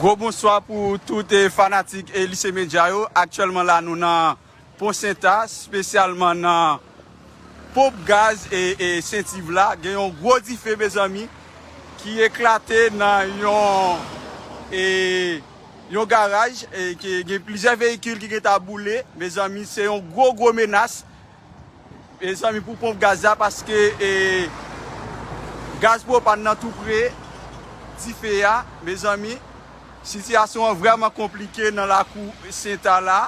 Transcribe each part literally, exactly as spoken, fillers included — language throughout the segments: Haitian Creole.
Gwo bonswa pou tout, eh, fanatik, eh, Lise Medya yo. Aktyèlman la, nou nan Pon Senta, espesyalman nan ponp gaz, eh, eh, Sentiv la. Gen yon gwo dife, mezanmi, ki eklate nan yon, eh, yon garaj, eh, ki gen plizyè veyikil ki gentan boule. Mezanmi, se yon gwo, gwo menas. Mezanmi, pou ponp gaz la, paske, eh, gaz pwopàn nan tou pre dife a, mezanmi, sitiyasyon an vrèman konplike nan lakou Senta la.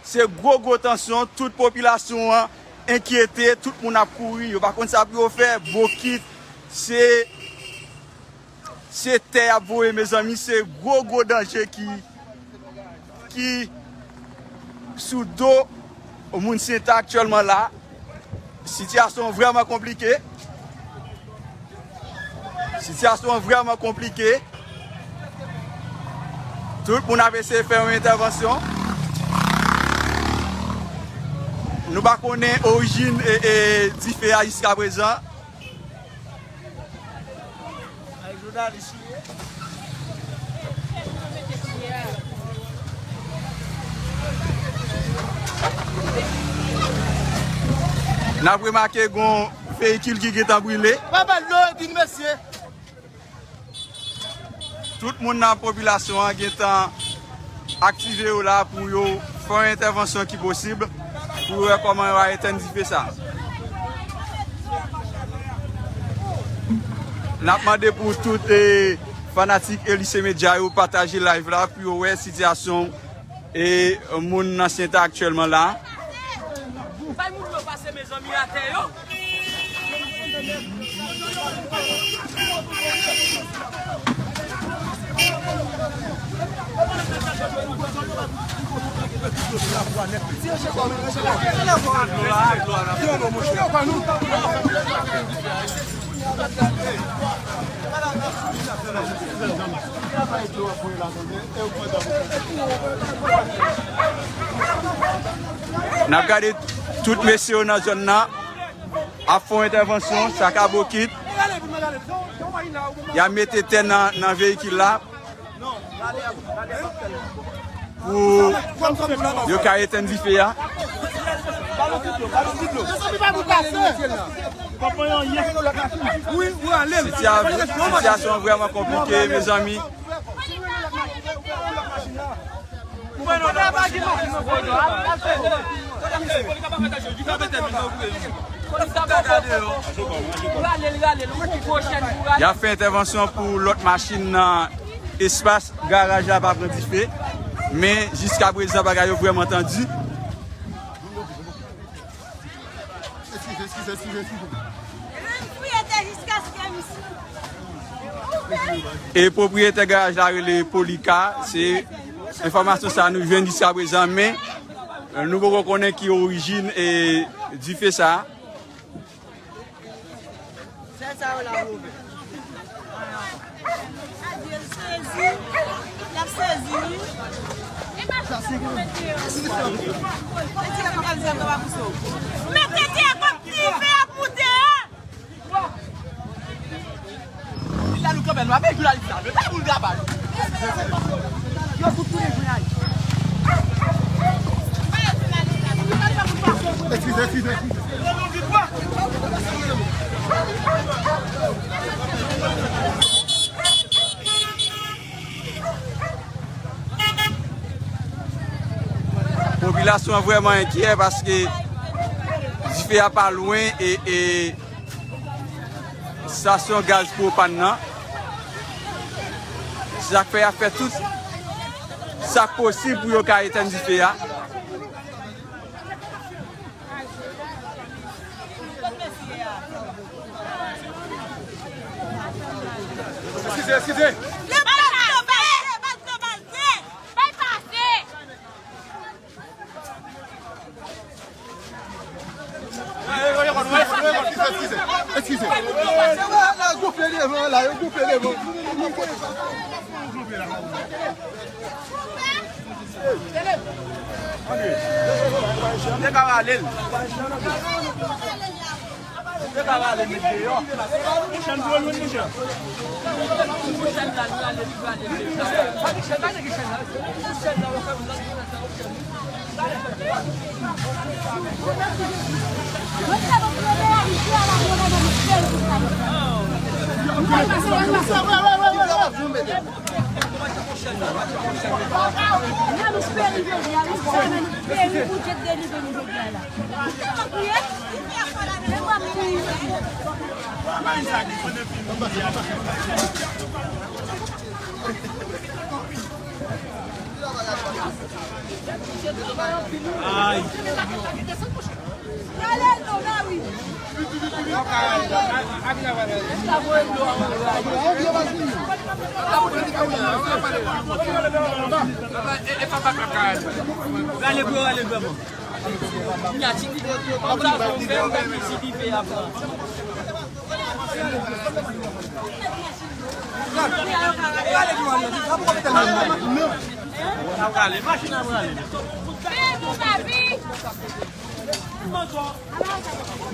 Se gwo, gwo tansyon, tout popilasyon an enkyete, tout moun ap kouri, yo pa konn sa pou yo fè, bokit, se Se tè y ap voye, mezanmi, se gwo, gwo danje ki, ki sou do moun Senta aktyèlman la. Sitiyasyon an vrèman konplike. Sitiyasyon an vrèman konplike. Tout moun ap eseye fè yon entèvansyon. Nou pa konnen orijin, e, e, dife a jiska prezan. N ap remake gon veyikil ki gentan brile. Pa ba l dlo epi mesye. Tout moun nan popilasyon an gentan aktive yo la pou yo fè yon entèvansyon ki posib pou yo wè kòman yo a etenn dife sa. N ap mande pou tout, eh, fanatik Elise Media yo pataje live la pou yo wè sitiyasyon e moun nan Senta aktyèlman la. Bay moun yo pase, mezanmi, atè yo. N ap gade tout mesye yo nan zòn nan ap fè yon entèvansyon, sa ka bokit. Y ap mete tè nan, nan veyikil la pou yo ka etenn dife a. Sitiyasyon, sitiyasyon vrèman konplike, mezanmi. Y ap fè entèvansyon pou lòt machin nan espas garaj la pa pran dife. Men jiska prezan bagay yo vrèman tandi. Eskize, eskize, eskize, eskize. E pwopriyetè garaj la rele Polika, se enfòmasyon sa nou jwenn jiska prezan, men, eh, nou poko konnen ki orijin, eh, dife sa. Sèl sa yo la move. Adye, l sezi. L ap sezi, wi. Mete tè a kòm dife ap moute a. Li la nou kanpe, nou ap jounalist la, nou ta pou l gaba nou. Yo tout tounen jounalist. Eskize, eskize, eskize. Popilasyon an vrèman enkyè paske dife a pa lwen e, e estasyon gaz pwopàn nan. Se sa k fè y ap fè tout sa k posib pou yo ka etenn dife a. Eskize, eskize. Bay pase, bay pase. Eskize, eskize. Yo gonfle devan la, yo gonfle devan. Yo ka rale l.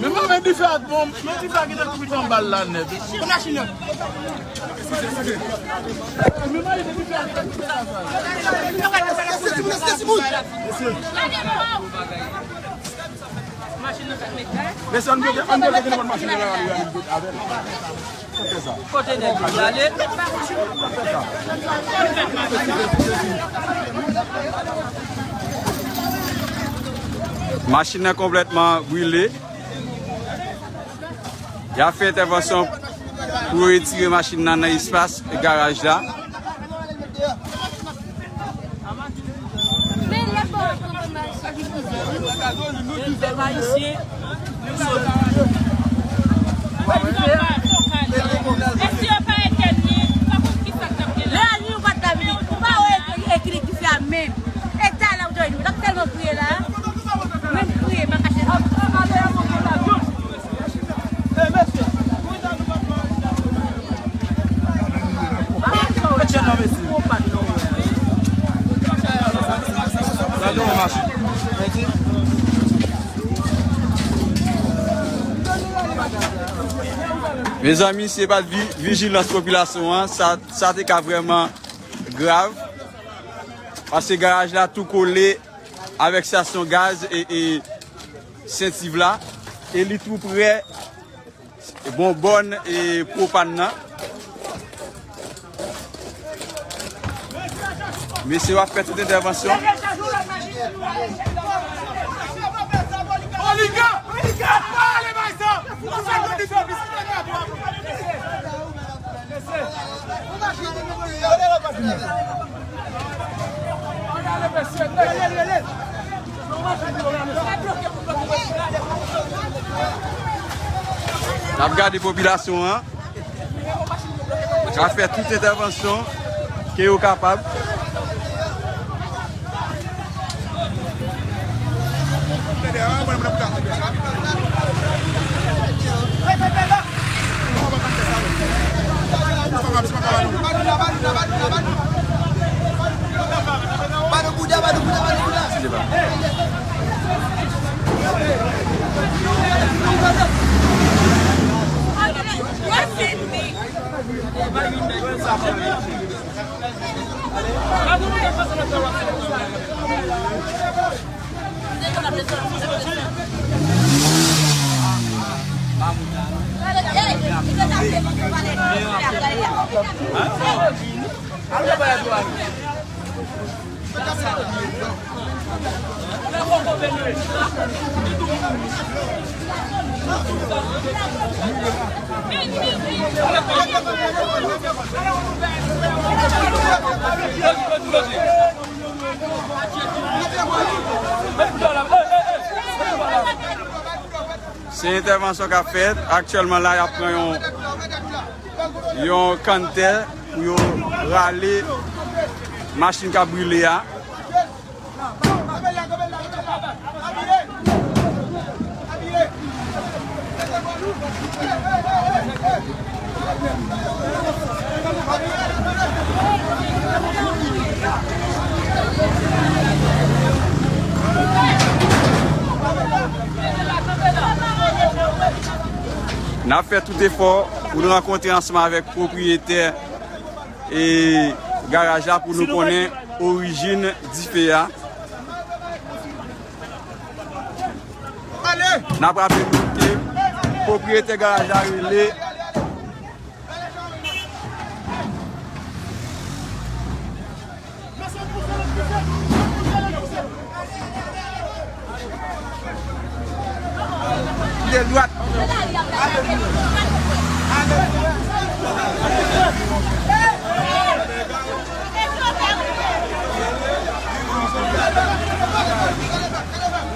Men mwen men dife ak bon, men dife ak gentan tou pran bal la nèt. Machin nan. Men mwen dife ak. Mesye, ann bloke, ann bloke telefòn machin nan avè l. Kote nèg yo prale? Machin nan konplètman brile. Y ap fè entèvansyon pou yo retire machin nan nan espas garaj la. Mezanmi, si se pa t vi-, vijilans popilasyon an, sa, sa te ka vrèman grav. Paske garaj la tou kole avèk estasyon gaz e, e Sentiv la. E li tou prè bonbòn e pwopàn nan. Mesye yo ap fè tout entèvansyon. N ap gade popilasyon an. N ap fè tout entèvansyon ke yo kapab. Se entèvansyon k ap fèt aktyèlman la, y ap pran yon, yon kanntè pou yo rale machin k ap brile a. N ap fè tout efò pou n rankontre ansanm avèk pwopriyetè e garaj la pou nou konnen orijin dife a. N ap raple nou ke pwopriyetè garaj la rele Kite l dwat. Lè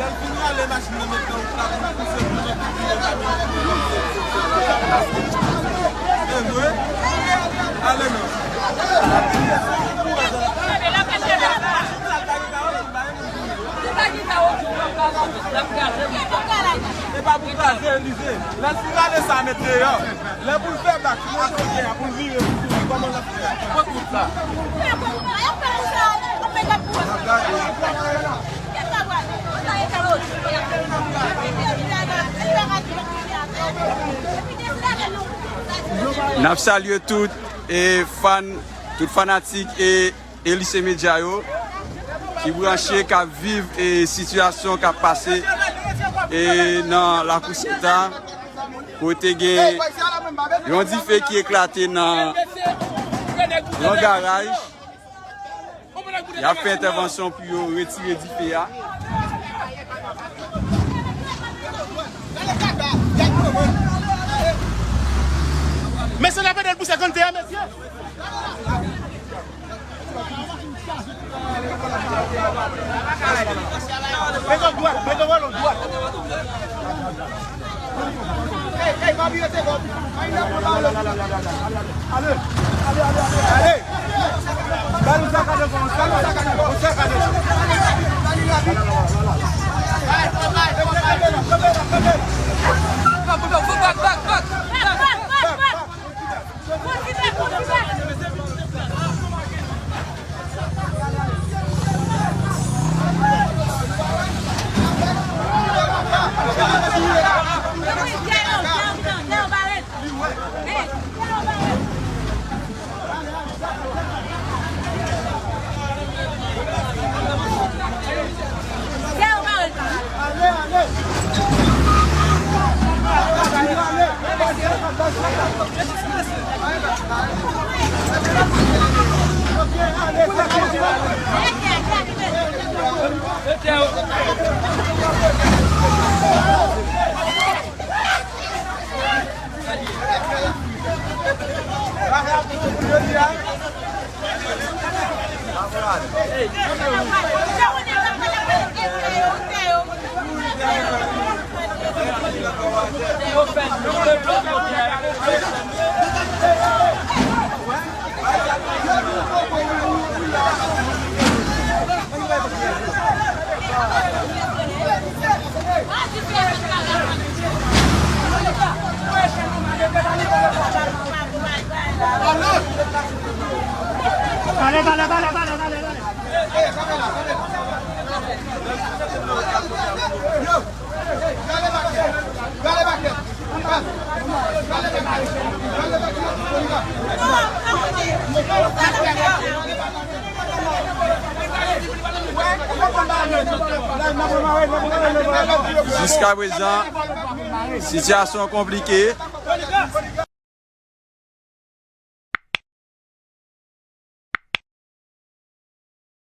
l fini ale, machin nan met nan wout la pou l pouse pou l nan kouvri kamyon. E vre? Ale non. E pa pou kraze, Elize. Lè l fin ale sa, met deyò. Lè pou l fè bak, pou l vire, pou l vire, kòman l ap fè? Pran tout sa. N ap salye tout e fan, tout fanatik e Elise Medya yo ki branche, k ap viv e sitiyasyon k ap pase e nan Lakou Senta, kote gen yon dife ki eklate nan yon garaj. Y ap fè entèvansyon pou yo retire dife a. Mesye, n ap ede l pou senkant an, mesye. Mete dwat, mete vòlò dwat. Ale, ale, ale, ale, ale. Ba nou sakade pou nou, ba nou sakade pou nou, sakade. Back, back, back, back. Jiskaprezan, sitiyasyon konplike.